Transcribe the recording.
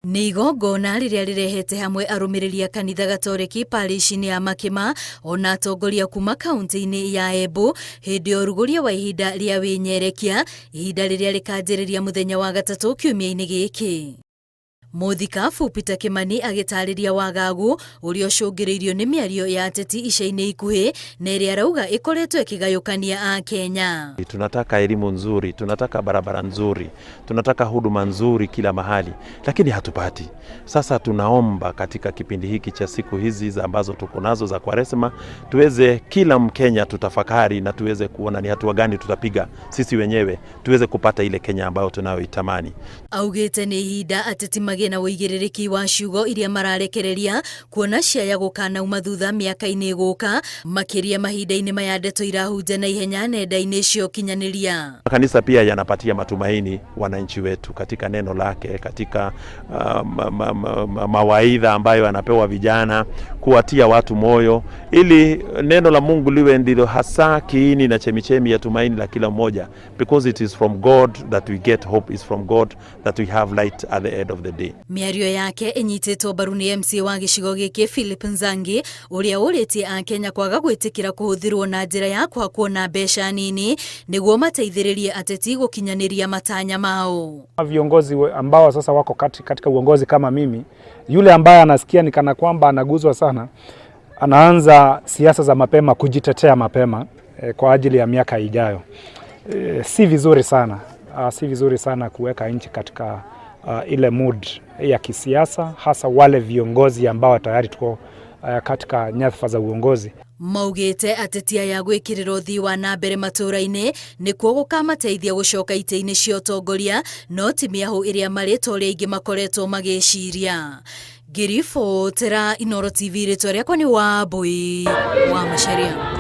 Nĩ igongona rĩrĩa rĩrehete hamwe arũmĩrĩri a kanitha Gatoreki parish-inĩ ya Makima ona atongoria kuma kaunti-inĩ ya Embu hĩndĩ ya ũrugũria wa ihinda rĩa wĩnyerekia, ihinda rĩrĩa rĩkanjĩrĩria mũthenya wa gatatũ kiumia-inĩ gĩkĩ. Mũthikabu Peter Kimani agĩtarĩria wagagu ũrĩa ũcũngĩrĩirio nĩ mĩario ya ateti ica-inĩ ikuhĩ na ĩrĩa arauga ĩkoretwo ĩkĩgayũkania Akenya. Tunataka elimu nzuri, tunataka barabara nzuri, tunataka huduma nzuri kila mahali, lakini hatupati. Sasa tunaomba katika kipindi hiki cha siku hizi za ambazo tuko nazo za Kwaresma, tuweze kila Mkenya tutafakari na tuweze kuona ni hatua gani tutapiga sisi wenyewe tuweze kupata ile Kenya ambayo tunayoitamani. Augĩte nĩ ihinda ateti magĩe na ũigĩrĩrĩki wa ciugo iria mararekereria kuona ciaya gũkanauma thutha mĩaka-inĩ ĩgũka, makĩria mahinda-inĩ maya ndeto irahunja na ihenya nenda-inĩ cia ũkinyanĩria. Kanisa pia yanapatia matumaini wananchi wetu katika neno lake, katika mawaidha ambayo yanapewa vijana, kuwatia watu moyo, ili neno la Mungu liwe ndilo hasa kiini na chemichemi ya tumaini la kila mmoja, because it is from God that we get hope, is from God that we have light at the end of the day. Mĩario yake ĩnyitĩtwo mbaru nĩ MCA wa gĩcigo gĩkĩ Philip Nzangi, ũrĩa ũrĩtie Akenya kwaga gwĩtĩkĩra kũhũthĩrwo na njĩra ya kũhakwo na mbeca nini nĩguo mateithĩrĩrie ateti gũkinyanĩria matanya mao. Viongozi ambao sasa wako katika uongozi kama mimi, yule ambaye anasikia ni kana kwamba anaguzwa sana, anaanza siasa za mapema, kujitetea mapema kwa ajili ya miaka ijayo. Si vizuri sana, si vizuri sana kuweka nchi katika ile mood ya kisiasa, hasa wale viongozi ambao tayari tuko katika nyadhifa za uongozi. Maugĩte ateti aya gwĩkĩrĩra ũthii wa na mbere matũũra-inĩ nĩkuo gũkamateithia gũcoka itĩ-inĩ cia ũtongoria, no ti mĩahũ ĩrĩa marĩ ta ũrĩa aingĩ makoretwo magĩciria. Ngĩribotera Inooro TV, rĩtwa rĩakwa nĩ Wambui wa Macharia.